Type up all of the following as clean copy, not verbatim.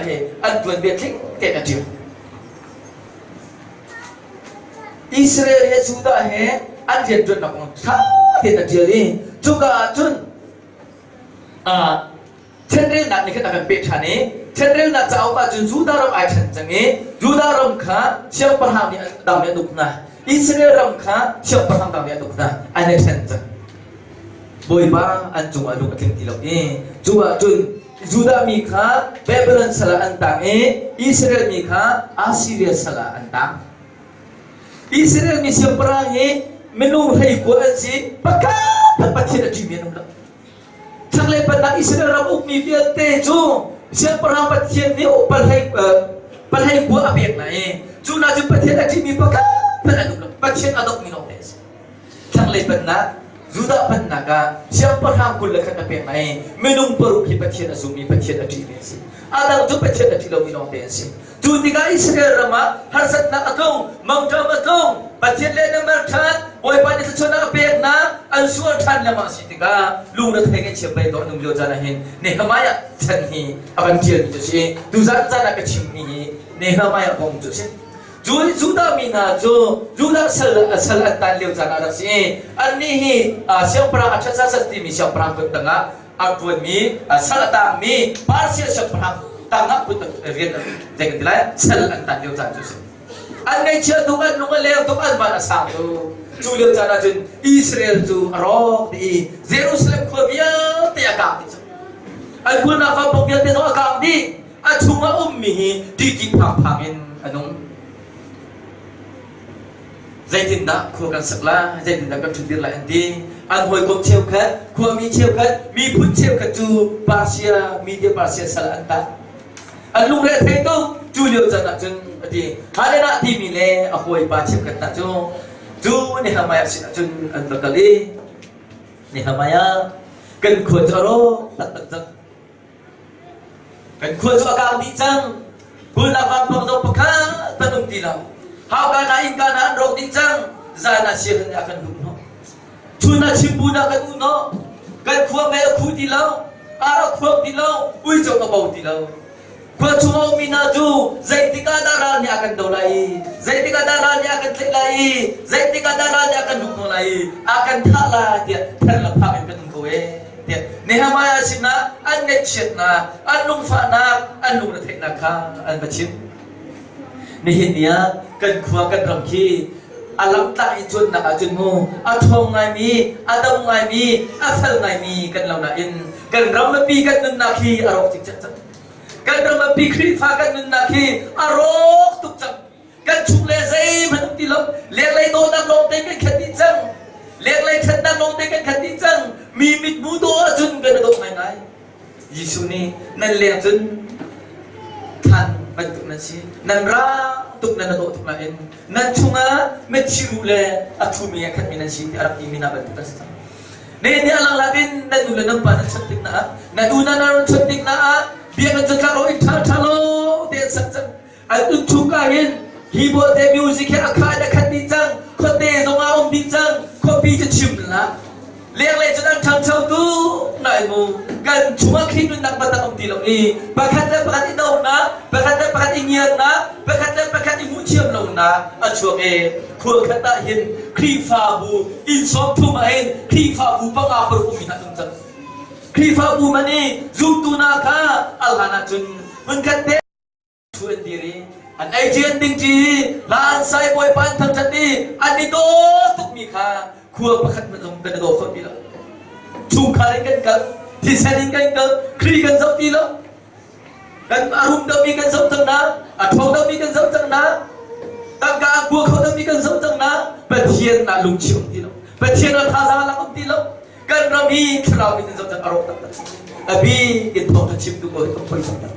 He an tuanbia tling tein a ṭial. Israel he Judah he an rianṭuannak kong ṭha tein a ṭial i cuka ah cun ṭhenrelnak nih khan a kan peh ṭhan i ṭhenrelnak cauk ah cun Judah ram ai ṭhen cang i Judah ram kha siangpahrang nih dang nih an uk hna. Israel ram kha siangpahrang dang nih an uk hna. An i ṭhen cang. Bawipa an cungah lung a tling ti lo i cu ah cun Judah mi kha Babylon sal ah an tang i Israel mi kha Assyria sal ah an tang. Israel mi siangpahrang hi minung 19 an si, pakhat Pathian a ṭihmi an um lo. Chaklei pennak Israel ram ukmi vialte cu siangpahrang Pathian nih palhlei palhlei kua a pek hna i cu hna cu Pathian a ṭihmi pakhat hmanh an um lo. Pathian a dawtmi lawngte an si. Thlanglei pennak, Judah pennak ah siangpahrang 21 a pek hna i minung paruk hi Pathian a zummi Pathian a ṭihmi an si. A dang cu Pathian a ṭih lomi lawngte an si. Cu tikah Israel ram ah harsatnak a tlung, mangṭam a tlung, Pathian le na mer ṭhan, Bawipa nih thluachuahnak a pek hna, an sual ṭhan lengmang si tikah lungrethei ngaihchia beidawh an um lio caan ah hin Nehemiah chan hi a van ṭialmi cu a si. Tuzan caan ah ka chimmi hi Nehemiah kong cu a si. Judah mi hna cu Judah sal sal an tan lio caan ah rak si i annih hi siangpahrang Artaxerxes timi siangpahrang kut tangah a ṭuanmi sal a tangmi Persia siangpahrang tangah kut rian zei kan ti lai sal an tan lio caan cu a si. An ngaihchia tuk, an lung a leng tuk, an van a sang tuk. Cu lio caan ah cun Israel cu a rawk dih i Jerusalem khua vialte a kang dih cang. An kulhnak vampok vialte zong a kang dih. A chungah ummi hi ṭihṭih phangphang in a nung. Zeitindah khua kan sak lai, zeitindah kan ṭhutdir lai an ti. An hawikom cheukhat, khuami cheukhat, miphun cheukhat cu Persia, Media Persia sal an tah. An lungre a thei tuk. Cu lio caan ah cun a ti. Hananah timi le a hawipa cheukhat hna cu cu Nehemiah sinah cun an va kal i Nehemiah kan khua cu a rawk taktak cang. Kan khua cu a kang dih cang. Kulhnak vampang zong pakhat hmanh um ti lo. Hauka hna innka hna an rawk dih cang. Zan ah sianginn nih a kan luh hnawh. Chun ah chimbu hna kan uh hnawh. Kan khua mei a khu ti lo. Ar a khuang ti lo. Uico a bo ti lo. Khua chung a ummi hna cu zeitik ah dah ral nih a kan do lai i zeitik ah dah ral nih a kan tlaih lai i zeitik ah dah ral nih a kan hmuh hnawh lai i a kan thah lai tiah ther le phak in kan um ko ee. Tiah Nehemiah sinah an ngaihchiatnak, an lungfahnak, an lungretheihnak kha an va chim. Nihin ni ah kan khua kan ram khi a lamtlang i cuannak ahcun mu a ṭhawng ngaimi, a dam ngaimi, a fel ngaimi kan lo nain kan ram mipi kan nunnak hi a rawk cikcek cang. Kan ram mipi Khrihfa kan nunnak hi a rawk tuk cang. Kan chung le zeihmanh um ti lo. Lenglei dawhnak lawng te kan khat dih cang. Lenglei ṭhatnak lawng te kan khat dih cang. Mi mithmu dawh ahcun kan i dawh ngaingai. Jesuh nih nan leng cun thlan bantuk nan si. Nan rang tuk nan dawh tuk nain nan chungah mithi ruh le a thumi a khatmi nan si tiah a rak timi hna bantuk an si cang. Ne nih a langlak in nan nu le nan pa nan chawnh tik na ah nan u nan nan chawnh tik na ah biakinn cu tlak lo in ṭha ṭha lo te an sak cang. An innchung ah hin hi bawlte music hi a kha in a khat dih cang. Khuate zong ah um dih cang. Khuapi cu chim hlah. Lenglei cun an ṭhangcho tuk nain mu kan chungah Khrih nunnak bantuk um ti lo i pakhat le pakhat i donak, pakhat le pakhat i ngiatnak, pakhat le pakhat i hmuhthiam lonak a chuak i khua khat ah hin Khrihfabu inn 30 ah hin Khrihfabu panga paruk ummi hna an um cang. Khrihfabu man i zumtu hna kha al hlan ah cun hmunkhat te Thu an dir i an ei ṭi an ding ṭi i hla an sa i Bawipa an thangṭhat i an i daw tukmi kha khua pakhat hmanh zong kan i daw kho ti lo. Chungkhar in kan kal, thisen in kan kal, Khrih kan zoh ti lo. Kan a rum deuhmi kan zoh cang hna, a ṭhawng deuhmi kan zoh cang hna, tangka a kua kho deuhmi kan zoh cang hna, Pathian ah lungchim um ti lo. Pathian ah thazaang lak um ti lo. Kan ram hi thlarau in zoh cang a rawk taktak. A bik in thawngṭha chimtu ko hi kan poi taktak.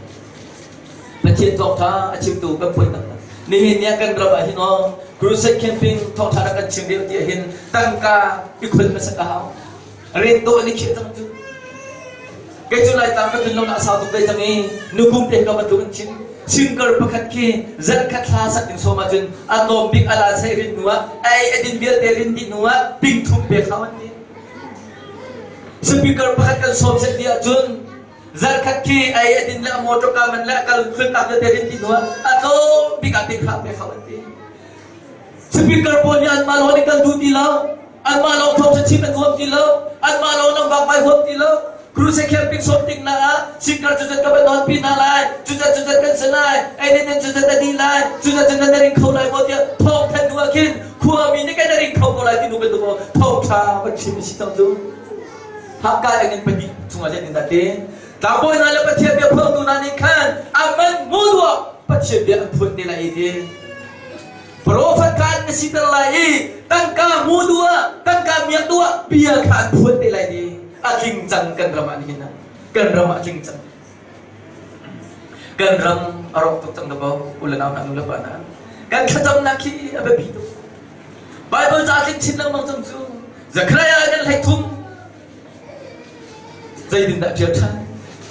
Pathian thawngṭha a chimtu kan poi taktak. Nihin ni ah kan ram ah hin aw crusade camping thawngṭha rak kan chim deuh ti ah hin tangka i khon hmasak a hau. Ret dawh in i khiah cang cu. Kei cu Laitlang ka tlun lo na sau tuk ve cang i nukum te ka bantuk in chim. Singer pakhat khi zarhkhat thla sak ding sawm ahcun a tlawm bik a la sei rin hnu ah a ei a din vialte rin dih hnu ah ping thum pek hau an ti. Speaker pakhat kan sawm set ti ahcun. Zarkhat khi ei a din le a motor ka man le a kal tlunnak vialte rin ti hnu ah a tlawm bik ah ting hlah pe kho an ti. Speaker pawl nih anmah lawng nih kan duh ti lo. Anmah lawng thawng chim an huam ti lo. Anmah lawng lam vakvai huam ti lo. Crusade camping sawm tik na ah speaker cu ka van nawn pi hna lai. Cucat cucat kan si lai. Ei nih nan cucat a dih lai. Cucat cu nan ring kho lai maw tiah thawng than hnu ah khin khuami nih kan ring kho ko lai ti nu bantuk thawng ṭha van chim a si cang cu. Hakka engin pahnih chungah zeitindah ti? Tlangbawi hna le Pathian bia phuangtu hna nih khan a man mu duak Pathian bia an phuan te lai i ti. Profet kha an na siter lai i tangka mu duah, tangka miak duah bia kha an phuan te lai ti. A tling cang kan ram ah nihin ah. Kan ram ah a tling cang. Kan ram a rawk tuk cang dabo u le nau hna nu le pa hna. Kan thlacamnak khi a biapi tuk. Bible ca tling chin lengmang cang cu. Zechariah kan hlei thum Zeitindah ṭial ṭhan?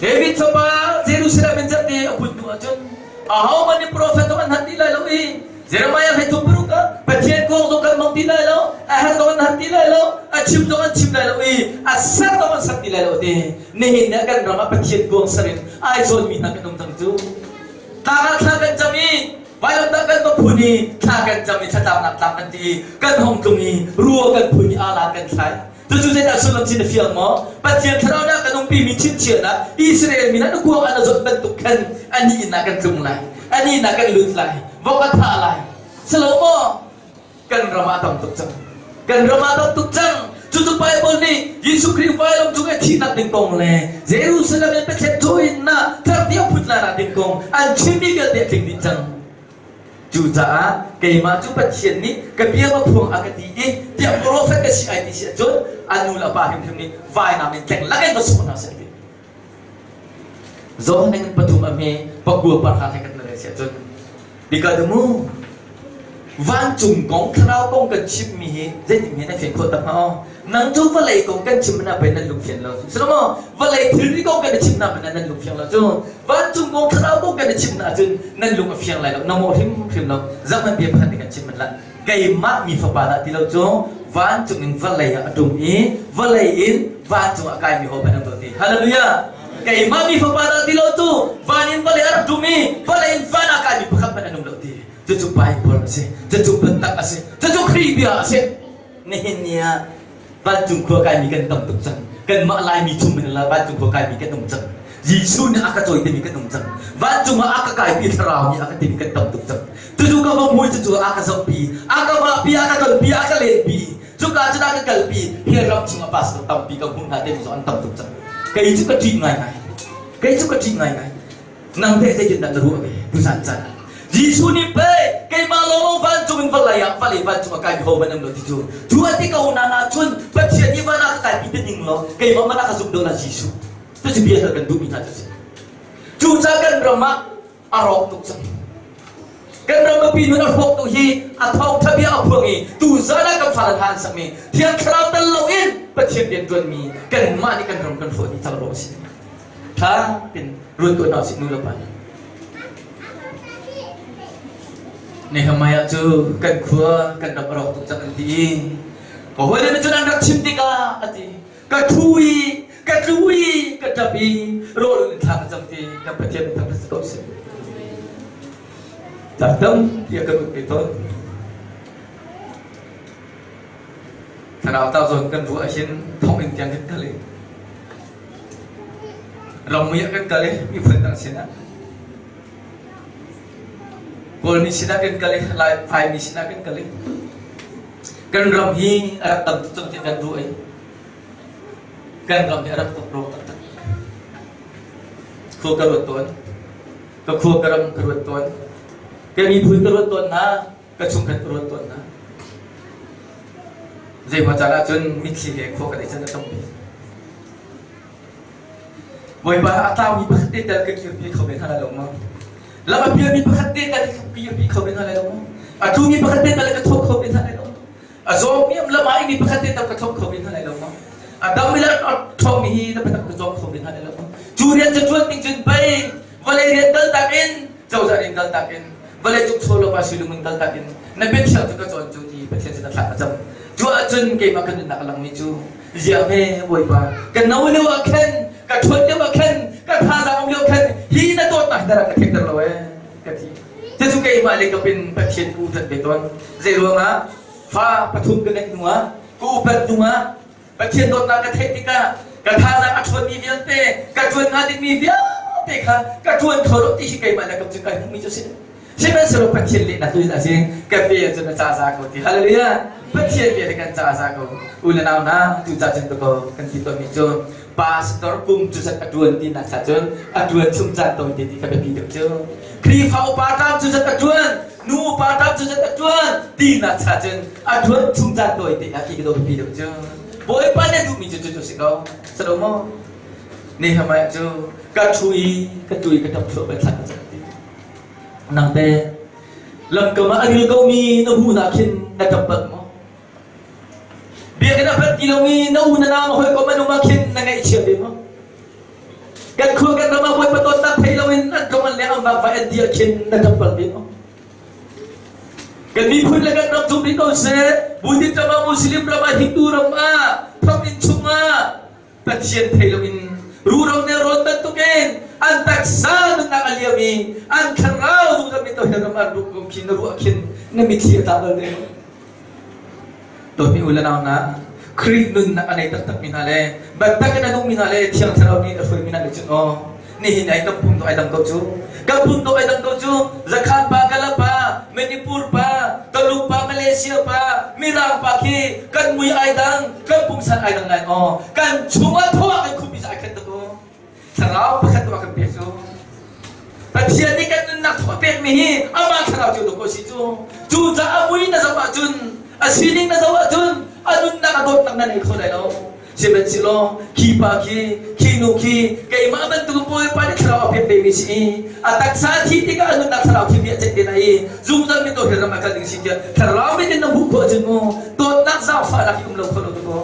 David fapa Jerusalem in zarhte a phun hnu ahcun ahohmanh nih profet zong an han ti lai lo i Jeremiah hlei thum paruk ah Pathian kong zong kan hmang ti lai lo, a herh zong an har ti lai lo, a chim zong an chim lai lo i a ser zong an ser ti lai lo ti. Nihin ah kan ram ah Pathian kuang ser in ai zawnmi hna kan um cang cu. Tlang ah thla kan cam i vailamtah kan va phun i thla kan cam i thlatlaknak tlang kan ti i kan hong tlung i rua kan phun i alan kan thlai. Cucu zeidah sullam si na fiang maw? Pathian thlarau nih a kan umpimi chimchiahnak Israel mi hna na kuang ah na zawt bantuk khan anih inn ah kan tlung lai. Anih inn ah kan lut lai. Vok a thah lai. Silo maw? Kan ram ah tam tuk cang. Kan ram ah tam tuk cang. Cucu Bible nih Jesuh Khrih vailam cung i thihnak ding kong le Jerusalem in Pathian cawinak cerhti a phut lai ding kong an chimmi vialte a tling dih cang. Cucaah keimah cu Pathian nih ka bia va phuang a ka ti i tiah profet ka si ai ti si ahcun a nu le a pa hrimhrim nih vainam in tleng lakin va sawh hna seh ti. Johan in pathum a hme pakua parha he kan rel si ahcun bika mu vancung kong thlarau kong kan chimmi hi zeitin hen na fian khawh tak hnga aw Nang cu vawlei kong kan chim na pei nan lungfian lo. Si maw? Vawlei thilri kong kan i chim na pei nan lungfiang lo cu. Vancung kong thlarau kong kan i chim na cun nan lung a fiang lai lo. Na mawh hrimhrim lo. Zoh bia pakhat nih kan chim man la. Keimah mi fapa dah ti lo cu vancung in vawlei ah a ṭum i vawlei in vancung ah kaimi ho hmanh an lo ti. Hallelujah! Keimah mi fapa dah ti lo cu van in vawlei ah rak ṭum i vawlei in van ah kaimi pakhat hmanh an um lo ti. Cucu Bible a si. Cucu biatak a si. Cucu Khrih bia a si. Nihin ni ah vancung khua kaimi kan tam tuk cang. Kanmah Laimi chung in la vancung khua kaimi kan um cang. Jesuh nih a ka cawi timi kan um cang. Vancung ah a ka kaipi thlarau nih a ka timi kan tam tuk cang. Cucu ka va mui cucu a ka zohpi, a ka vahpi, a ka tonpi, a ka lenpi. Cuka cun a ka kalpi. Hi ram chungah pastor tampi ka hmuh hna timi zong an tam tuk cang. Kei cu ka ṭih ngaingai. Kei cu ka ṭih ngaingai. Nang teh zeitindah na ruah ve tuzan caan ah? Jesuh nih pei keimah lawnglawng vancung in vawlei ah vawlei vancung ah kai ho man am lo ti cu cu a ti ko na na cun Pathian nih van ah ka kaipi te ning law keimah man ah ka zumh do la Jesuh cucu bia hal kan duhmi hna cu si cucaah kan ram ah a rawk tuk cang kan ram mipi nun a hrawk tuk hi a thawngtha bia a phuang i tuzan ah kan fale hla an sakmi Thiang Thlarau tel loin Pathian rian ṭuanmi kanmah nih kan ram kan hrawh dih cang ruang a si Ṭha tein ruat tuah hna usih nu le pa nih. Nehemiah cu kan khua kan ram a rawk tuk cang an ti i ka hawile nih cun an rak chim tikah a ti ka ṭhu i ka tlu i ka ṭap i rawl in thla ka cam ti kan Pathian thangṭhat si ko seh. Caan tampi a kan uk ve tawn. Thlarau ta zawn kan ruah ahhin thonginn tiang kan kal i Rammi ah kan kal i miphun dang sinah Kawlmi sinah kan kal i Lai Phaimi sinah kan kal i kan ram hi a rak tam tuk cang tiah kan ruah i kan ram hi a rak tuk rawk taktak. Khua ka ruat tawn. Ka khua ka ram ka ruat tawn. Ka miphun ka ruat tawn hna. Ka chungkhat ka ruat tawn hna. Zeimaw caan ahcun mitthli he khua kan i can a tampi. Bawipa a tlaumi pakhat te tal ka kirpi kho ve hna lai lo maw? Lam a pialmi pakhat te tal ka kirpi kho ve hna lai lo maw? A tlumi pakhat te tal ka thawk kho ve hna lai lo maw? A zawmi lam a ingmi pakhat te tal ka thawk kho ve hna lai lo maw? A dam le a ṭhawngmi hi na biatak ka cawm kho ve hna lai lo maw? Cu rian cu ṭuan ding cun pei vawlei rian kal tak in cozah rian kal tak in vawlei cung chaw lo pa silung in kal tak in na biathiang cu ka cawn cu ti Pathian sin a thlah ka cam. Cu ahcun keimah ka nunnak a langmi cu Ziah hme Bawipa, ka no lio ah khan, ka ṭhawn lio ah khan, ka na rak ka theihter lo ee ka ti. Cucu keimah le ka pin Pathian ku tat ve tawn. Zei ruangah fa pathum ka ngeih hnu ah ka upat hnu ah Pathian dawtnak ka theih tikah ka thazaang a ṭhawnmi vialte ka ṭuan hnga dingmi vialte kha ka ṭuan kho lo ti hi keimah le ka cu kai hmuhmi cu a si. Sihmanhsehlaw Pathian lehnak tu a si ka pe ahcun a ca za ko ti. Hallelujah! Pathian bia hi kan ca za ko. U le nau hna, tu ca cun ko kan ti tawnmi cu pastor kum cu zat a ṭuan ti nak cun a ṭuan chung caan tawi te ti kha biapi deuh cu. Khrihfa upa ṭam cu zat a ṭuan, nu upa ṭam cu zat a ṭuan ti nak cha cun a ṭuan chung caan tawi te ah khi ka biapi deuh cu. Bawipa nih duhmi cu cu si ko. Sado maw? Nehemiah cu ka ṭhu i ka tu i ka ṭap thluahmah thla ka cam ti. Nangte lamkam ah a ril komi na hu na khin na ṭap bal maw? Biakinn a phanh ti lomi na u na nau na hawikom an um ah khin na ngaihchia ve maw? Kan khua kan ram ah Bawipa dawtnak thei loin an tlong an leng an vakvai an ti ah khin na ṭap bal ve maw? Kan miphun le kan ram cung rih ko seh, Buddhist ram ah, Muslim ram ah, Hindu ram ah, thonginn chungah Pathian thei loin ruro nelrawn bantukin an taksa nunnak a liam i an thlarau zungzal mi tohel ram an ruh kum khi na ruah khin na mitthli a tla bal te dawtmi u le nau hna Khrih nunnak a nei taktak mi hna le biatak in a nung mi hna le Thiang Thlarau nih a hruai mi hna nih cun aw nihin ai kan pum ai dang ko cu kan pum to ai dang ko cu Zakhan pa Kala pa Manipur pa Taluk pa Malaysia pa Mirang pa khi kan mui ai dang kan pungsan ai dang lai aw kan chungah thaw kan khumpi ai khat tuk thlarau pakhat tu kan pek cu Pathian nih kan nunnak thaw pekmi hi amah thlarau cu dawk ko si cu cu caah mui na zoh ahcun a sining na zoh ahcun a nunnak a dawtnak na nei kho lai lo Sihmanhsehlaw khi pa khi, khi nu khi keimah bantuk Bawipa nih thlarau a pek vemi si i a taksa a thih tikah a nunnak thlarau khi bia ceih te lai i zungzal min dawt ram a kal ding si tiah thlarau mit in na hmuh khawh ahcun mu dawtnak zaangfahnak hi um lo kho lo tu kaw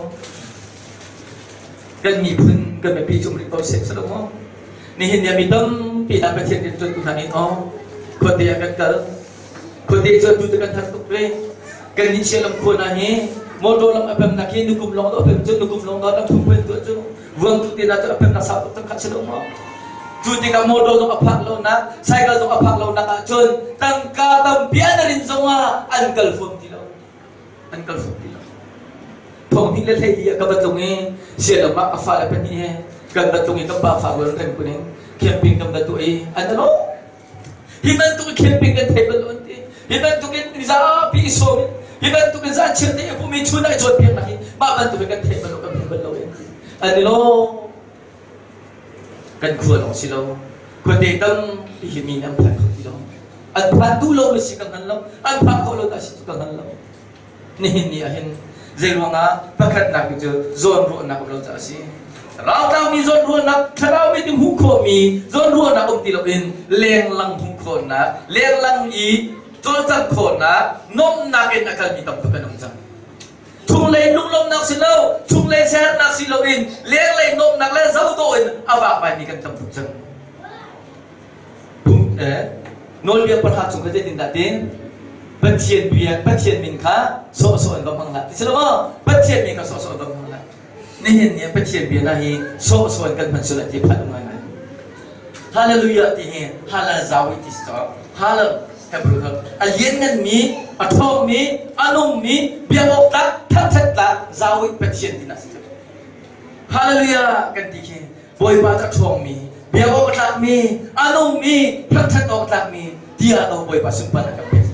kan miphun kan mipi cu um rih ko seh salo maw nihin ni mi tampi hna Pathian rian ṭuantu hna nih aw khuate ah kan kal Khuate cu atu cu kan har tuk ve. Kan nih sia lam khua hna hi motor lam a pemnak hi nukum lawng a pem cu nukum lawng lam thum pen tuah cu vuangtu te na cu a pemnak sau tuk cang kha si lo maw? Cu tikah motor zong a phak lonak, cycle zong a phak lonak ahcun tangka tampi an rin zongah an kal huam ti lo. An kal huam ti lo. Thong hnih le 12 ah ka va tlung i sialam ah ka fale pahnih he kan va tlung i kan pa fa rual kan kun in camping kan va tuah i an alo Hi bantuk camping kan thei bal an ti. Hi bantuk in mizapi i sawm in hi bantuk in zan chiat te i pumi chun ai cawnpiaknak hi mah bantuk in kan thei bal lo kan hmu bal lo in an i lo kan khua lawng si lo khuate tampi hi mi an phan kho ti lo an phan duh lo mi si ka hngal lo an phan khawh lo dah si cu ka hngal lo Nihin ni ah hin zeiruangah pakhatnak cu zawnruahnak um lo caah a si. Raltlangmi zawnruahnak, thlarau mi hmuh khawhmi zawnruahnak um ti loin lenglang hmuh khawhnak, lenglang i cawlcangh khawhnak, nuamhnak in a kalmi tam tuk kan um cang. Chunglei lunglawmhnak si lo, chunglei siaherhnak si loin lenglei nuamhnak le zohdawh in a vakvaimi kan tam tuk cang. Nawlbia pahra chung kha zeitindah tin Pathian bia Pathian min kha sawhsawh in va hmang hlah ti si lo maw Pathian min kha sawhsawh in va hmang hlah nihin ni Pathian bia na hi sawhsawh in kan hman sual ti phan ngai ngai Hallelujah ti hi halal zawi ti si to halal Hebrew kha a lianngan mi a ṭhawng mi a nung mi biak awk tlak thangṭhat tlak zawi Pathian ti na si Hallelujah kan ti khi Bawipa cu a ṭhawngmi, biak awk a tlakmi, a nungmi, thangṭhat awk a tlakmi tiah do Bawipa sunparnak kan pek.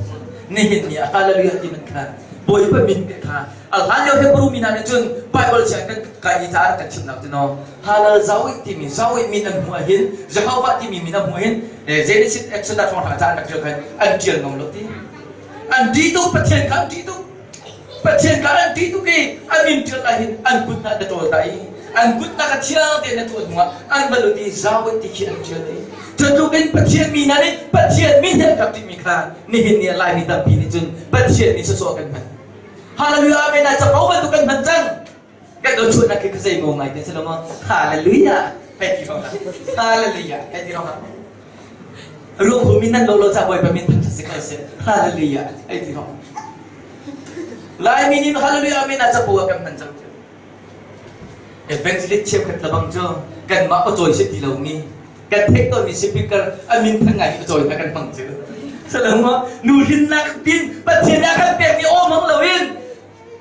Nihin ni ah hallelujah ti man kha Bawipa min kha a hlan lio Hebrew mi hna nih cun Bible siang kan kai i ca kan chimnak cu no halal zawi timi zawi min an hmuh ahhin Jehovah timi min an hmuh hin Genesis Exodus thawngṭha ca an rak ṭial khan an ṭial ngam lo ti an ṭih tuk Pathian kha an ṭih tuk Pathian kha an ṭih tuk i a min ṭial ah hin an kut hna na ṭawl ta i an kut na ka thiang tein na tuah hnuah an va lut i Yahweh ti khi an ṭial i cutluk in Pathian mi hna nih Pathian min he an rak ṭihmi kha nihin ni ah Laimi tampi nih cun Pathian min sawsawh kan hman. Hallelujah Amen ah capo bantuk kan hman cang. Kan do chuahnak khi zei maw ngai te si lo maw? Hallelujah hei ti rong Hallelujah hei ti rong Ruak min nan lo lo ca Bawipa min thangṭhat si ko seh. Hallelujah hei ti rong Laimi nih hallelujah amen ah capo ah kan hman cang cu. Evangelist cheukhat lebang cu kanmah aw cawi si ti lomi. Kan theih tawnmi speaker a min thang ngai a cawi kha kan hmang cu. Salama nu hrinnak tin Pathian ah kan pekmi aw hmang loin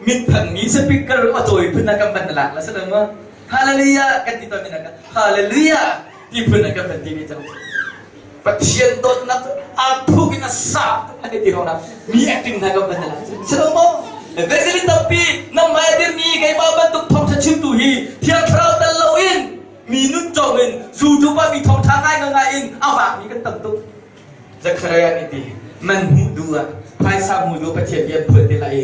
minthangmi speaker a cawi phun ah kan van lak la salama Hallelujah kan ti tawnmi nak Hallelujah ti phun ah kan van ti mi cang. Pathian dawtnak a thuk in a sa tuk lai ti hona mi acting hna kan van lak Salama Evangelist tampi nangmah a dirmi keimah bantuk thawngṭha chimtu hi Thiang Thlarau tel loin mi nun cawm in YouTube ah mi thawngṭha ngai ngai in a vakmi kan tam tuk. Zechariah nih ti man hmuh duh ah phaisa hmuh duh Pathian bia an phuan te lai i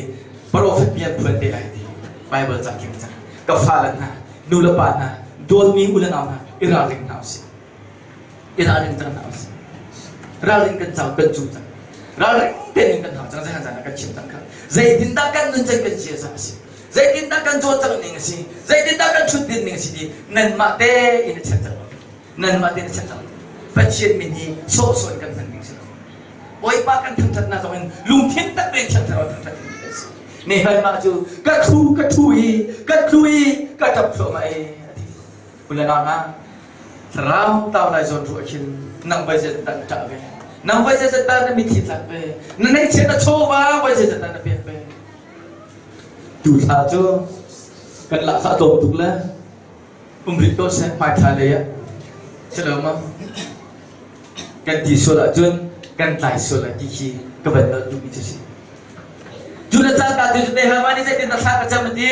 profet bia an phuan te lai ti Bible ca tling cang. Ka fale hna, nu le pa hna, dawtmi u le nau hna, i ralring hna usih. I ralring cang hna usih. Ralring kan cau kan cu cang. Ralring tein kan hau cang zei zan ah kan chim cang kha. Zeitindah kan nun cang kan cia a si. Zeitindah kan cawlcangh ning a si? Zeitindah kan ṭhutdir ning a si ti nanmah tein a check cang. Nanmah tein a check cang. Pathian min hi sawhsawh in kan hman ding si lo. Bawipa kan thangṭhatnak zong in lungthin tak tein thiang thlarau thangṭhat ding kan si. Nehemiah cu ka thu ka thu i ka tlu i ka ṭap thluahmah i a ti. Ulanau hna, thlarau tau lai zawn ruah khin nang voi zeizat dah na ṭah ve? Nang voi zeizat dah na mitthli tlak ve? Na neihchiat na chawva voi zeizat dah na pek ve? Tu thla cu kan lahkhah tlawm tuk le um rih ko seh hmaithla lei ah si lo maw? Kan ti sual ahcun kan tlai sual lai ti khi ka van nolh duhmi cu si. Cu na caan ka tu cu Nehemiah nih zeitin dah thla ka cam a ti.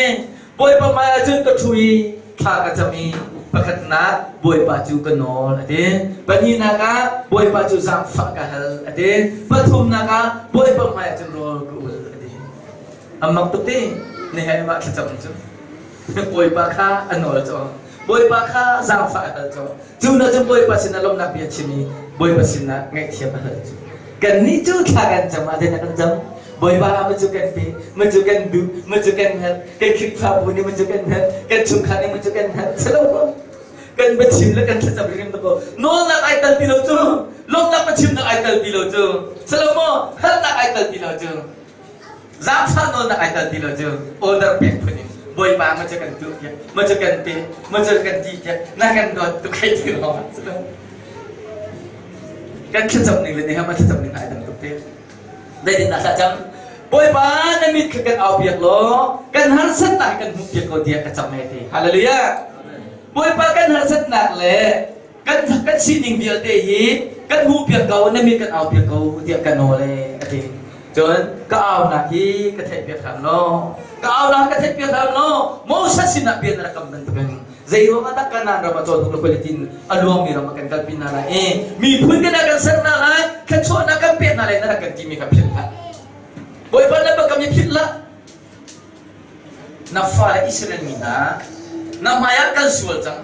Bawipa hmai ah cun ka ṭhu i thla ka cam i pakhatnak Bawipa cu ka nawl a ti. Pahnihnak ah Bawipa cu zaangfah ka hal a ti. Pathumnak ah Bawipa hmai ah cun rawl ka ul a ti. A mak tuk ti Nehemiah thlacam cu. Bawipa kha a nawl cu. Bawipa kha zaangfah a hal cu. Cu na cu Bawipa sinah lawmhnak bia chim i Bawipa sinah ngaihthiam a hal cu. Kannih cu thla kan cam ah zeidah kan cam? Bawipa ma cu kan pe, ma cu kan duh, ma cu kan herh, kan Khrihfabu nih ma cu kan herh, kan chungkhar nih ma cu kan herh. Si lo maw? Kan biachim le kan thlacam ring ko. Nawlnak ai tal ti lo cu, lawmhnak biachimnak ai tal ti lo cu. Si lo maw? Halnak ai tal ti lo cu. Zaangfah nawlnak ai tal ti lo cu order pek phun in Bawipa ma cu kan tuah tiah, ma cu kan pe, ma cu kan ti tiah, na kan dawt tuk hei ti lo. Kan thlacam ning le Nehemiah thlacam ning ai dang tuk te. Zeitindah thlacam? Bawipa na mit kha kan au piak law kan harsatnak kan hmuh piak ko tiah ka cam he ti. Hallelujah. Bawipa kan harsatnak le kan kan sining vialte hi kan hmuh piak ko na mit kan au piak ko tiah ka nawl e a ti. Cun ka aunak hi ka theih piak hram law ka aunak ka theih piak hram law Moses sinah bia na rak kam bantukin zei ruangah dah Kanaan ram ah cawhnuk le khualitin a luangmi ram ah kan kalpi hna lai i miphun kan kan ser hna lai thluachuahnak kan pek hna lai na rak kan timi kha philh hlah Bawipa na biakam hi philh hlah na fale Israel mi hna na hmaiah kan sual cang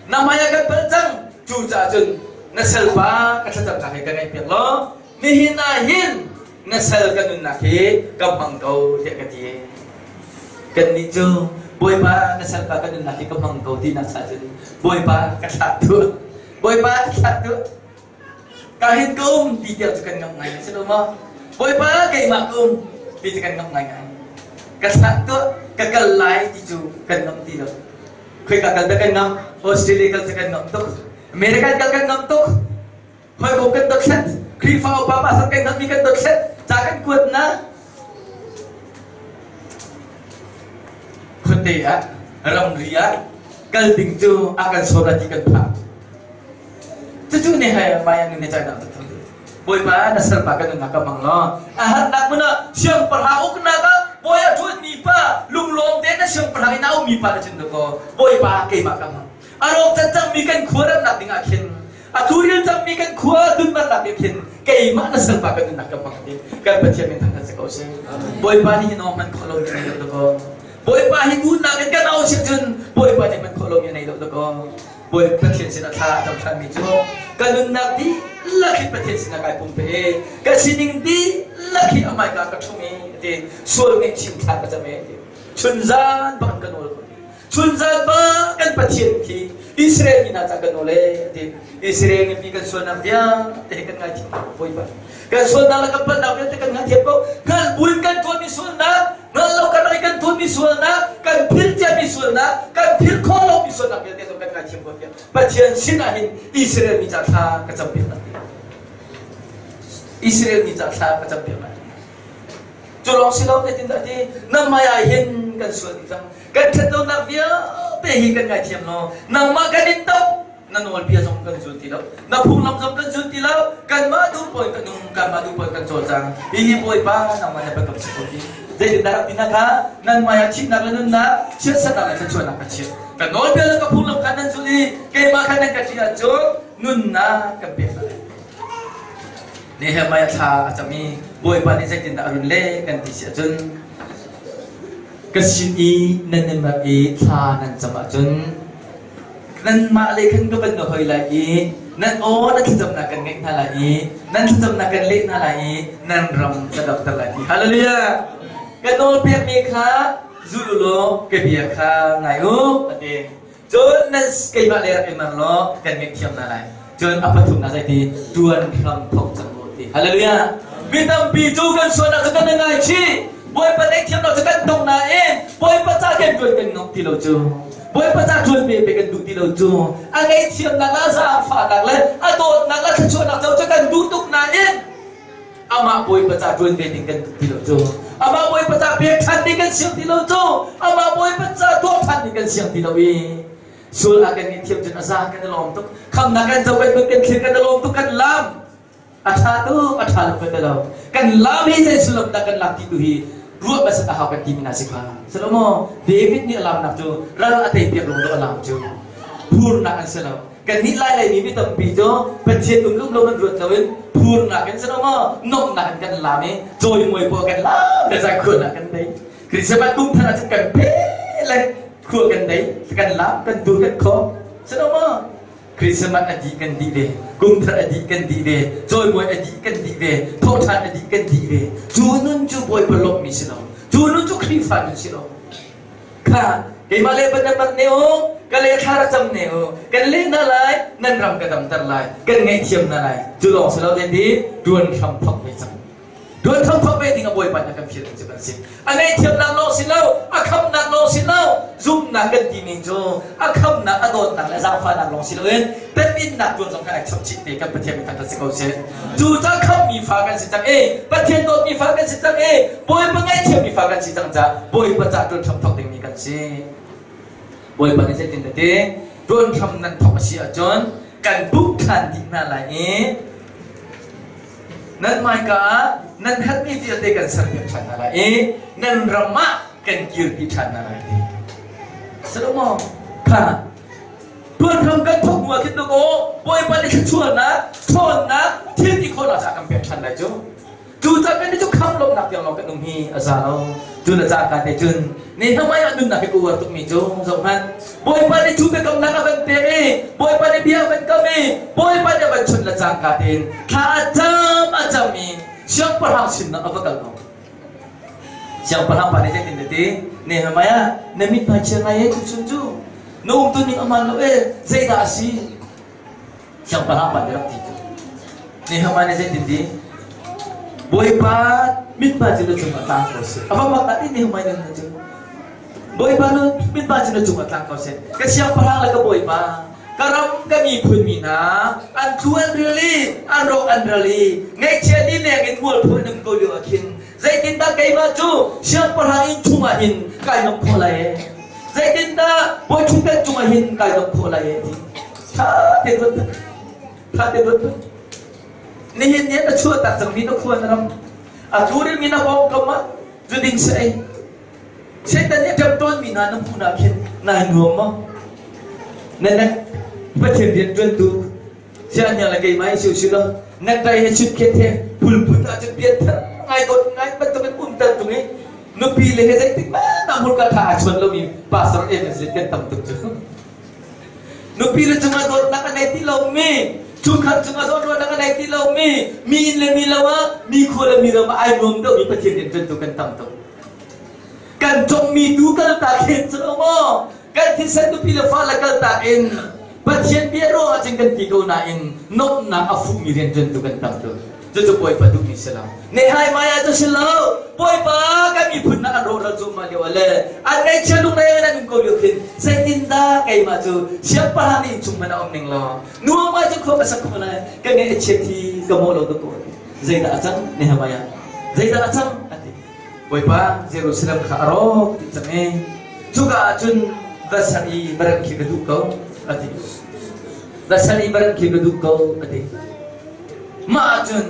na hmaiah kan palh cang cucaah cun na salpa ka thlacamnak hi ka ngaihpiak law nihin ah hin na sal ka nunnak hi ka hmang ko tiah ka ti. Kannih cu Bawipa na salpa ka nunnak hi ka hmang ko tinak cha cun Bawipa ka thlah tuah. Bawipa ka thlah tuah. Ka hin ka um ti tiang cu kan ngamh ngai si lo maw? Bawipa keimah ka um ti cu kan ngamh ngai ngai. Ka thlah tuah, ka kal lai ti cu kan ngamh ti lo. Khoika kal dah kan ngamh? Australia kal cu kan ngamh tuk. America kal kan ngamh tuk. Hawikom kan dothlat, Khrihfa upa pastor kan hngalhmi kan dothlat, ca kan kuat na. Khuate ah, ramri ah kal ding cu a kan sawm ti kan phak. Cucu ne hai maya nu ne cai dang tuk Bawipa na salpa kan nunnak ka hmang law a harnak hmun ah siangpahrang uknak ah bawi a ṭuanmi pa lunglawm tein na siangpahrang in a ummi pa na cun ko Bawipa keimah ka hmang a rawk cangmi kan khua ramnak ding ah khin Atu ril cangmi kan khua dunnak nih khin keimah na salpa kan nunnak ka hmang ti kan Pathian min thangthat si ko seh. Bawipa nih hin aw hman khawh lomi nei lo dakaw. Bawipa hi duhnak in kan au si cun Bawipa nih hman khawh lomi nei lo dakaw. Bawi Pathian sinah thla a cam ṭhanmi cu ka nunnak dihlak hi Pathian sinah kai pumpe i ka sining dihlak hi amai ka ka ṭhung i ti sual ngaihchim thla ka cam e ti chunzan bang ka nawl ko ti Chunzan ba kan Pathian khi Israel mi hna ca kan nawl e ti Israel mipi kan sualnak vialte kan ngaithiam ko Bawipa. Kan sualnak le kan palhnak vialte kan ngaithiam ko. Hngal buin kan tuahmi sualnak, hngal lo kan rak. karlak i kan tuanmi sualnak, kan philh ciami sualnak, kan philh khawh lomi sualnak vialte zong kan ngaithiam ko tiah Pathian sinah hin Israel mi ca thla ka campiak hna ti. Israel mi ca thla ka campiak hna ti. Cu lawng si lo zeitindah ti nangmah ah hin kan sual dih cang. Kan ṭhatlonak vialte hi kan ngaithiam law nangmah kan in doh na nawlbia zong kan zul ti lo na phunglam zong kan zul ti lo kanmah duh pawl kan um kanmah duh pawl kan cawlcang hihi bawipa nangmah na biakam si ko ti zeitindah rak ti na kha nan hmai ah thihnak le nunnak chiatsernak le thluachuahnak ka chiah ka nawlbia le ka phunglam kha nan zul i keimah kha nan ka ṭih ahcun nunnak kan pek hna lai Nehemiah thla a cam i Bawipa nih zeitindah a run leh kan ti si ahcun ka sin i nan i mer i thla nan cam ahcun nanmah lei khan ka van na hoi lai i nan aw na thlacamnak kan ngeih hna lai i nan thlacamnak kan leh hna lai i nan ram ka damter lai ti hallelujah ka nawl pekmi kha zul u law ka bia kha ngai u a ti cun nan keimah le rak i mer law kan ngaihthiam hna lai cun a pathumnak zei ti tuan hram thok cang u ti hallelujah mi tampi cu kan sualnak cu kan i ngaichih Bawipa ngaihthiamnak cu kan tong nain Bawipa ca kan tuan kan ngam ti lo cu Bawipa ca ṭuan pe pe kan duh ti lo cu a ngaihthiamnak le a zaangfahnak le a dawtnak le thluachuahnak co cu kan duh tuk nain amah Bawipa ca ṭuan ve ding kan duh ti lo cu amah Bawipa ca pek ṭhan ding kan siang ti lo cu amah Bawipa ca tuah ṭhan ding kan siang ti lo i sual ah kan ngaihthiam cun a za kan i lawm tuk khamnak kan co kan kan thlir kan i lawm tuk kan lam A ṭha tuk, a ṭha lo kan ti lo. Kan lam hi zei sullam dah kan lak ti tu hi ruah hmasat a hau kan ti mi hna si kha. Salomo, David nih a lamnak cu ral a tei piak lung lo a lam cu phurnak an si lo. Kannih lai lei mi mi tampi cu Pathian um lum lo man ruat loin phurnak in salomo nomhnak in kan lam i cawimawi pawl kan lam le zai khuanak kan dei. Christmas kum thar ahcun kan pe le khua kan dei, kan lam, kan tur kan khawm. Salomo, Christmas a dih kan dih ve, kum thar a dih kan dih ve, cawimawi a dih kan dih ve, thawhṭhan a dih kan dih ve. Cu nun cu Bawipa lawmhmi si lo. Cu nun cu Khrihfa nun si lo. Kha keimah le van mat ne u, ka le thla ra cam ne u, kan leh hna lai, nan ram ka damter lai, kan ngaihthiam hna lai. Cu lawng si lo ti ṭuan hram thok ve cang. Tuan thangthok ve ding a Bawipa nih a kan fial cu kan si. A ngaihthiamnak lawng si lo, a khamnak lawng si lo, zumhnak kan ti ning cu a khamnak, a dawtnak le zaangfahnak lawng si loin teminnak tuan zong kha ai chap chih te kan Pathian min thangṭhat si ko seh. Cu ca khammi fa kan si cang i, Pathian dawtmi fa kan si cang i, Bawipa ngaihthiammi fa kan si cang caah Bawipa ca tuan hram thok dingmi kan si. Bawipa nih zeitin a ti? Tuan hram nan thok a si ahcun kan buk ṭhan dih hna lai i Nan hmaika ah nan herhmi vialte kan serpiak ṭhan hna lai i nan ram ah kan kirpi ṭhan hna lai ti. Salomo kha tuanram kan thawk hnu ah khin dawkaw Bawipa nih thluachuahnak, ṭhawnnak, thil ti khawhnak caah kan pek ṭhan lai cu. Cucaah kan nih cu khamh lawmhnak tiang lawng kan um hi a za lo. Cu le cangka te cun Nehemiah ah nunnak hi ka uar tukmi cu zohhmanh. Bawipa nih cu biakamnak a van pek i Bawipa nih bia a van kam i Bawipa nih a van chawnh le cangka tein thla a cam a cam i siangpahrang sinah a va kal ko. Siangpahrang pa nih zeitin a ti? Nehemiah, na mithmai chia ngai e tuchun cu na umtu ning a hmaan lo e zeidah a si? Siangpahrang pa nih rak ti cu. Nehemiah nih zeitin ti? Bawipa mithmai cu na cungah tlang ko seh. A va mak dah ti Nehemiah nun cu. Bawipa nun mithmai cu na cungah tlang ko seh. Ka siangpahrang le ka bawipa, ka ram ka miphun mi hna an thu an ril i an rawk an ral i ngaihchia lileng in mualpho an um ko lio ah khin zeitindah keimah cu siangpahrang inn chungah hin kai nuamh khawh lai ee? Zeitindah bawi ṭhutdan cungah hin kai nuamh khawh lai ee ti Ṭha te ruat ṭha te ruat Nihin ni na chuah tak cangmi na khua na ram a tlu mi na pawngkam ah zu ding si ei Satan nih a ṭem tawnmi hna na hmuh nak khin nai nuam maw? Na nek Pathian rian ṭuantu siangnya le keimah hi si usih law necktie he chut khet he pulput ah cun pianthar ngai dawt ngai bantukin umter tung i nupi le he zeitik hmanh ah hmurka ṭha aa chuan lomi pastor evangelist kan tam tuk cu. Nupi le cungah dawtnak a nei ti lomi, chungkhar cungah zawnruahnak a nei ti lomi, mi inn le mi lo ah, mi khua le mi ram ah ai nuam deuhmi Pathian rian ṭuantu kan tam tuk. Kan cawmmi tu kaltak hin cu lo maw? Kan thisen nupi le fale kaltak in Pathian bia ruangah cun kan ti ko nain nuamhnak a fuhmi rian ṭuantu kan tam tuk. Cucu Bawipa duhmi si lo. Nehemiah cu si lo. Bawipa kan miphun na an rawhral cuahmah lio ah le an ngaihchia lungre an um ko lio khin zeitindah keimah cu siangpahrang nih innchung hmanh a um ning law nuam ngai cu khua ka sak khawh lai ka ngaih a chiat hi ka mawh lo tuk ko zeidah a cang Nehemiah zeidah a cang a ti Bawipa Jerusalem kha a rawk dih cang e cuka ah cun va ser i va remh khi ka duh ko a ti va ser i va remh khi ka duh ko a ti mah ah cun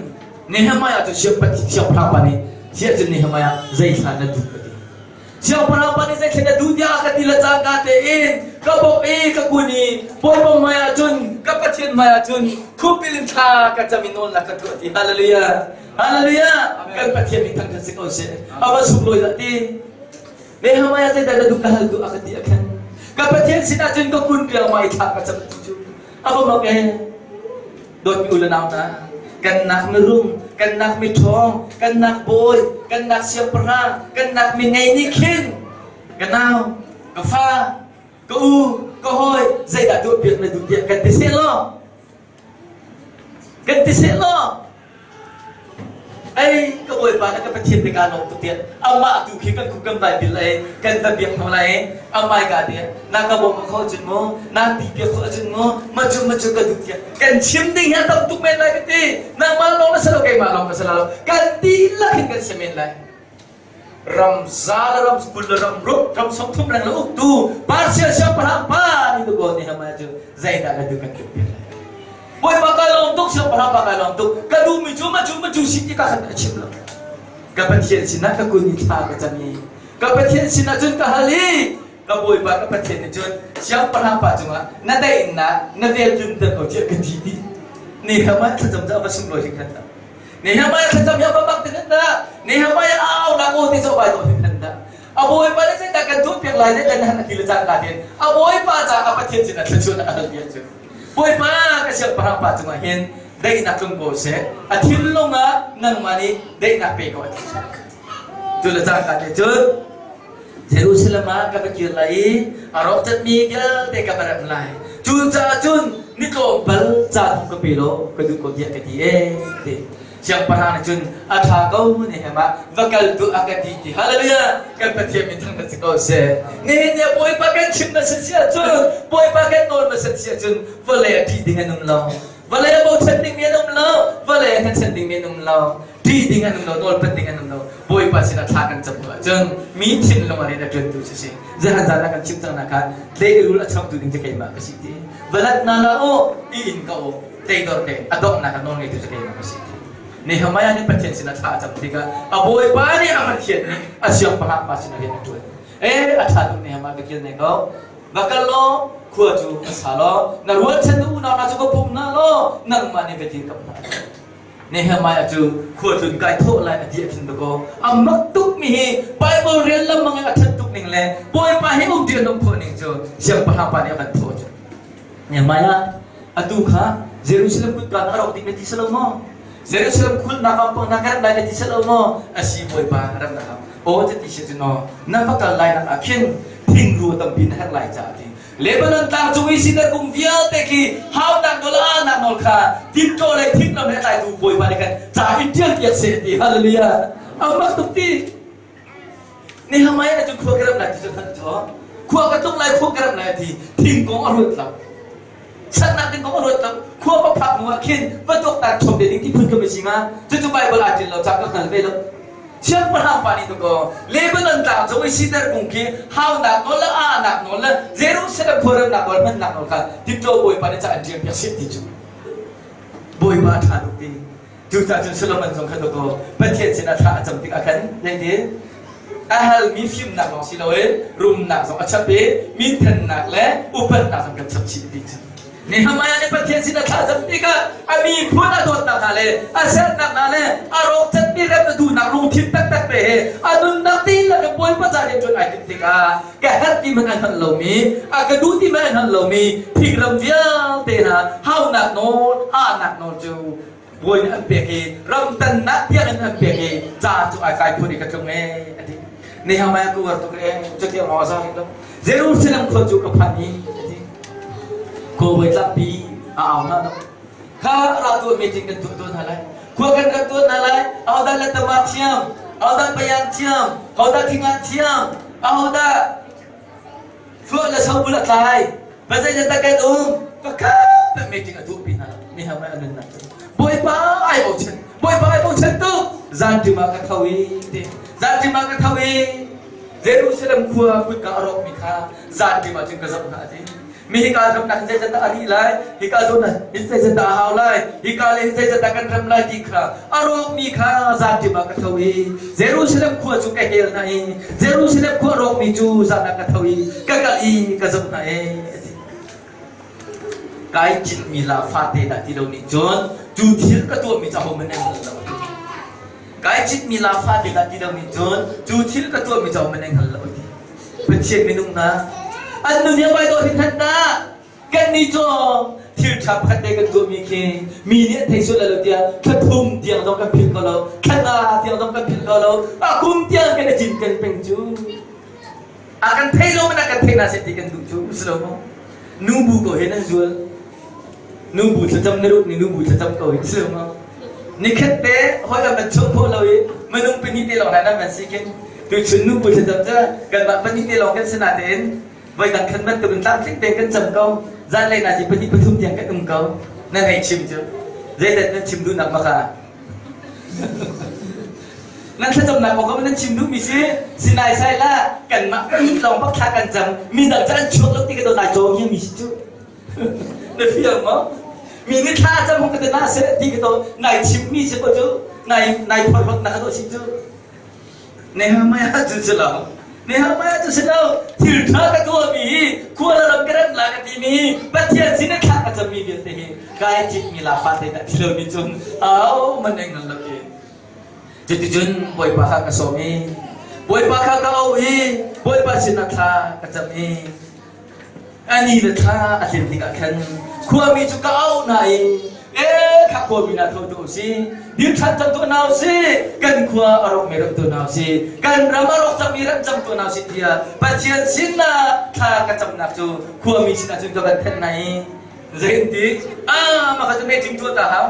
Nehemiah cu siangpahrang pa nih siah cun Nehemiah zeithla na duh a ti. Siangpahrang pa nih zeithla na duh tiah ka ti le cangka tein ka bawk i ka kun i Bawipa hmaiah cun ka Pathian hmaiah cun khupil in thla ka cam i nawlnak ka tuah ti. Hallelujah. Hallelujah. Kan Pathian min thangṭhat si ko seh. A va sunglawi dah ti. Nehemiah zeidah na duh ka hal tuah ka ti a khan. Ka Pathian sinah cun ka kun piang i thla ka cam ti cu. A va mak ee. Dawtmi u le nau hna, kan nak mirum, kan nak miṭhawng, kan nak bawi, kan nak siangpahrang, kan nak mi ngei nih khin ka nau, ka fa, ka u, ka hawi zeidah tuahpiak na duh tiah kan ti seh law kan ti seh law Ei, ka Bawipa na ka Pathian te kaa lawm tuk tiah amah tu khi kan khup kan vai bil lai kan va biak hna lai amai ka tiah na ka bawm kho cun mu na ti piak kho cun mu ma cu ma cu ka duh tiah kan chim ding hi a tam tuk men lai ka ti nangmah lawng na si lo keimah lawng ka si lo kan dihlak hin kan si men lai ram za le ram 20 le ram ruk ram 30 reng le uktu Persia siangpahrang pa ni tu ko Nehemiah cu zeidah na duh kan tuk piak lai Bawipa kai lawm tuk siangpahrang pa kai lawm tuk ka duhmi cu ma cu ma cu si ti ka khan a chim lo ka Pathian sinah ka kun i thla ka cam i ka Pathian sinah cun ka hal i ka Bawipa ka Pathian nih cun siangpahrang pa cungah na daihnak na vel tlunter ko tiah ka ti ti Nehemiah thlacam cu a va sunglawi hringhran dah Nehemiah thlacam hi a va mak ti dah Nehemiah a aunak aw te cu a vai dawh hringhran dah a bawipa nih zeidah kan tuahpiak lai zeidah na han a ti le cangka tein a bawipa caah Pathian sinah thluachuah a hal piak cu Bawipa ka siangpahrang pa cungah hin daihnak tlung ko seh a thinlung ah nangmah nih daihnak pe ko a ti cu le cangka te cun Jerusalem ah ka va kir lai i a rawk catmi vialte ka va remh lai. Cucaah cun ni tlawmpal ca thong ka pe law ka duh ko tiah ka ti ee ti. Siangpahrang nih cun a ṭha ko Nehemiah va kal tuah a ka ti ti. Hallelujah! Kan Pathian min thangṭhat si ko seh. Nihin ni ah Bawipa kan chim na si si ahcun Bawipa kan nawl na si si ahcun vawlei a ṭih ding an um lo. Vawlei a bochan dingmi an um lo. Vawlei a hnachan dingmi an um lo. Ṭih ding an um lo, nawlpat ding an um lo. Bawipa sinah thla kan cam ko ahcun mi thinlung ah rian a ṭuantu si si. Zehan zan ah kan chim cang nak khan leirul a changtu ding cu keimah ka si ti. Valat na la u, i in ka u, teidor te a donghnak a nawl ngeitu cu keimah ka si ti. Nehemiah nih Pathian sinah thla a cam tikah a Bawipa nih a Pathian nih a siangpahrang pa sinah rian a ṭuan. Eh, a ṭha tuk Nehemiah ka kil ne ko. Va kal law khua cu va sa law na rualchan na unau hna cu va pum hna law nangmah nih va dirkamh hna. Nehemiah cu khua tlun kai thawh lai a ti a thin dakaw a mak tuk mi hi Bible rel lengmang in a that tuk ning le Bawipa he um ti an um khawh ning cu siangpahrang pa nih a kan thawh cu Nehemiah atu kha Jerusalem kutka na rawk ding na ti salo maw Jerusalem khulnak vampang na kan lai na ti salo maw asi Bawipa ram na ham aw ti si cu no na va kal lai nak ah khin thingru tampi na herh lai caah ti Lebanon tlang cung i sidar kung vialte khi haunak nawl ahnak nawl kha timṭaw le thinglam he a tlaitu Bawipa nih khan ca in ṭial piak seh ti hallelujah a mak tuk ti Nehemiah cu khua ka ram lai ti cu khan thaw khua ka tlung lai khua ka ram lai ti thingkung a ruat lo sannak ding kong a ruat lo khua va phak hnu ah khin va tuaktan chom te ding ti phun ka si nga cucu Bible aa ṭil lo ca ka hngal ve lo Siangpahrang pa nih dakaw Lebanon tlang cung i sidar kung khi haunak nawl le ahnak nawl le Jerusalem khuaramnak nawl hmannak nawl kha Tipṭaw bawipa nih ca an ṭial piak seh ti cu Bawipa a ṭha tuk ti cucaah cun Solomon zong kha dakaw Pathian sinah thla a cam tikah khan zeitin a halmi fimnak lawng si loin rumnak zong a chap i minthannak le upatnak zong kan chap chih ti cu Nehemiah nih Pathian sin a thlacam tikah a miphun a dawtnak hna le a sernak hna le a rawkcatmi rem a duhnak lungthin taktak te he a nunnak dihlak in Bawipa ca rianṭuan ai timh tikah ka herh ti hmanh ai hngalh lomi a ka duh ti hmanh ai hngalh lomi thingram vialte hna haunak nawl ahnak nawl cu Bawi nih an pek i ramtannak tiang in an pek i ca cu ai kai phun i ka tlung ee a ti. Nehemiah ka uar tuk ee cutiang maw a za rih lo. Jerusalem khua cu ka phan i a ti. Khuavoi tlakpi a au hna lo. Kha ra tuah meeting kan tuah tuah hna lai. Khua kan rat tuah hna lai. Ahodah le tama thiam. Ahodah payan thiam? Ahodah thingan thiam? Ahodah Fluah le sobul a tlai. Pazei tak kan um. Pakhat meeting a duh pi hna. Mi ha mai anun nak. Bawipa ai bochan. Bawipa ai bochan tu. Zanṭim ah ka tho i ti. Zanṭim ah ka tho i Jerusalem khua kutka a rawkmi kha zanṭim ah cun ka zoh hna ti. Mi hika ramnak zeizat dah a rih lai, hika zawn ah zeizat dah a hau lai, hika le zeizat dah kan ram lai ti kha a rawkmi kha zanṭim ah ka tho i Jerusalem khua cu ka hel hna i Jerusalem khua rawkmi cu zan ah ka tho i ka kal i ka zoh hna e a ti. Kai citmi la fate dah ti lo nih cun cu thil ka tuahmi cu ahohmanh an hngal lo. Kai citmi la fate dah ti lo nih cun cu thil ka tuahmi cu ahohmanh an hngal lo a ti. Pathian minung hna an nun hi a vai dawh hringhran dah. Kannih cu thil ṭha pakhat te kan tuahmi khi mi nih an thei sual lai lo tiah thla thum tiang zong kan philh ko lo, thla nga tiang zong kan philh ko lo, a kum tiang kan i cinken peng cu. A kan thei lo man a kan thei na seh ti kan duh cu si lo maw? Nu bu ko he nan zual. Nu bu thlacam na ruk ni nu bu thlacam ko hi si lo maw? Nikhat te hoi an van chuah khawh lo i minung pahnih te lawng nan van si khin tuchun nu bu thlacam cu kanmah pahnih te lawng kan si natein Voidang khan bantuk in tlamtling tein kan cam ko. Zanlei nazi pahnih pathum tiang kan um ko. Nan hei chim cu. Zeidah nan chim duhnak ma kha? Nan thlacamnak kong kha nan chim duhmi si. Sinai sai la kanmah pahnih lawng bak thla kan cam. Mi dang cu an chuak lo ti ka dawt ai cawng mi si cu. Na fiang maw? Mi nih thla cam hong ka te na seh ti ka to nai chimmi si ko cu nai nai phorhlawt na ka to si cu. Nehemiah cu si lo. Nehemiah cu si lo. Thil ṭha ka tuahmi hi khua le ram ka remh la ka timi Pathian sin i thla ka cammi vialte hi kai citmi lafa te dah thi lomi cun au man eng lo ke. Cuticun Bawipa kha ka sawm i Bawipa kha ka auh i Bawipa sinah thla ka cam i A ni le thla a tlin tikah khan khuami cu ka auh hna i ee kha khuami hna tho tuah usih dir ṭhan cang tuah hna usih kan khua a rawkmi ram tuah hna usih kan ram a rawk cangmi ram cang tuah hna usih tiah Pathian sinah thla ka camnak cu khuami sinah cun ka van thanh hna i zei ah mah kha cu meeting tuah ta hau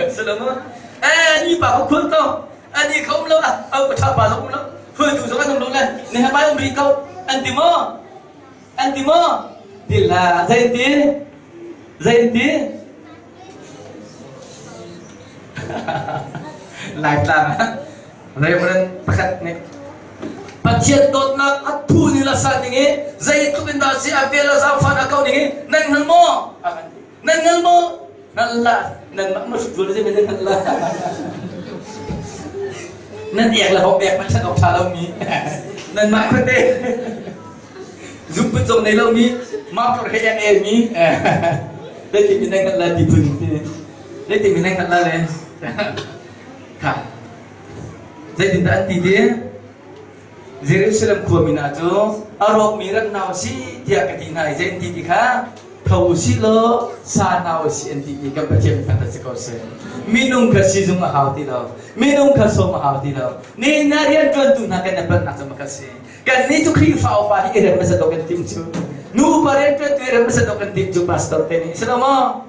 si lo maw eh ni pa ko khul ko ani kha um lo ah au ka ṭha pa zong um lo hruaitu zong an um lo le Nehemiah um rih ko an ti maw An ti maw? Ti la. Zei an ti? Zei an ti? Laitlang ah Reverend pakhat nih Pathian dawtnak a thu ni la sa ning i zeitluk in dah si a vel a zaangfan a kau ning i nan hngal maw? A kan ti. Nan hngal maw? Hngal la. Nan mah ma hrut zei nan hngal la. Nan ek le hok ek ma ṭhat awk ṭha lomi. Nan mah khuate. Zungput zong nei lomi motor he ek elmi zeitin min nan la ti phun ti zeitin min nan la le kha zeitin dah an ti ti Jerusalem khuami hna cu a rawkmi ram hna usih tiah ka ti hna i zei an ti ti kha tho usih law sa hna usih an ti ti kan Pathian thangṭhat si ko seh minung kha sizung a hau ti lo minung kha sawm a hau ti lo nihin na rianṭuantu hna kan i palhnak cu makha si Kannih cu Khrihfa upa hi i rem hmasa dawh kan tim cu. Nu upa rianṭuantu i rem hmasa dawh kan tim cu pastor te nih si lo maw?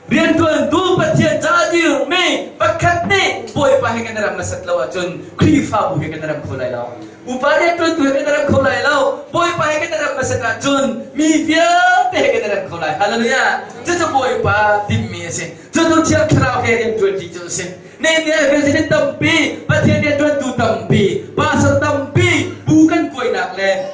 Rianṭuantu Pathian ca dirmi pakhat nih Bawipa he kan i rem hmasat lo ahcun Khrihfabu he kan i rem kho lai lo. Upa rianṭuantu he kan i rem kho lai lo. Bawipa he kan i rem hmasat ahcun mi vialte he kan i rem kho lai. Hallelujah! Cucu Bawipa timhmi a si. Cucu Thiang Thlarau he rianṭuanṭi cu a si. Nehemiah president tampi, Pathian rianṭuantu tampi, pastor tampi, bu kan kuainak le